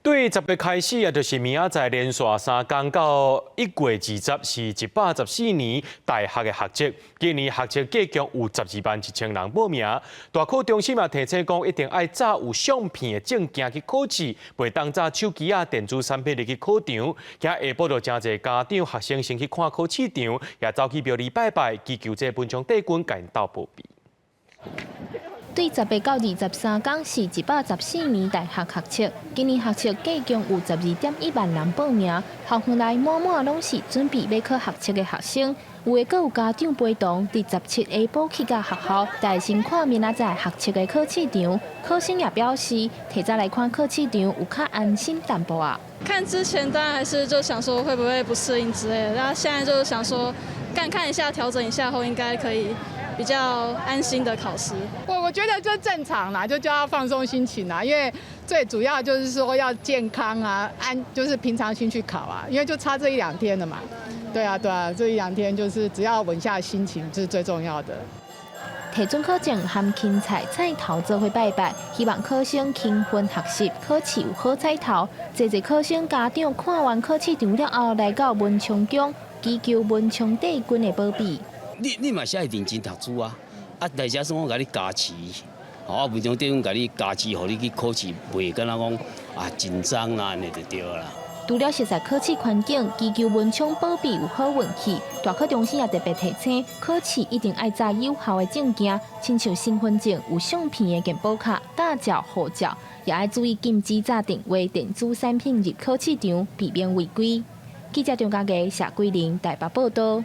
對10月開始啊，就是明仔載連續三工到1月20，是114年大學的學測。今年學測計共有121,000人報名。大考中心嘛提醒講，一定愛紮有相片的證件去考試，袂當紮手機仔電子產品入去考場。今下晡就誠濟家長學生先去看考試場，也走去廟裡拜拜，祈求這文昌帝君共𪜶鬥保庇。對10月到23工是114年大學學測，今年學測計共有12.1萬人報名，校園內滿滿攏是準備欲考學測的學生，有的閣有家長陪同，佇17下晡去到學校，帶先看明仔載學測的考試場。考生也表示，提早來看考試場有較安心淡薄仔。看之前當然還是就想說會不會不適應之類的，然後現在就是想說，看看一下調整一下後應該可以比較安心的考試。我覺得就正常啦，就叫他放鬆心情啦，因為最主要就是說要健康啊，安就是平常心去考啊，因為就差這一兩天了嘛。對啊對啊，這一兩天就是只要穩下心情，這是最重要的。提準考證含芹菜菜頭做伙拜拜，希望考生勤奮學習，考試有好彩頭。濟濟考生家長看完考試場了後，來到文昌宮祈求文昌帝君的保庇。你嘛是愛認真讀書啊！啊，來遮算我共你加持，啊，文昌帝君共你加持，予你去考試，袂敢若講啊緊張啦，按呢就對啦。除了熟悉考試環境，祈求文昌保庇有好運氣，大考中心也特別提醒，考試一定愛紮有效的證件，親像身份證、有相片的健保卡、駕照、護照，也愛注意禁止紮電話、電子產品入考試場，避免違規。記者張家傑、謝桂玲台北報道。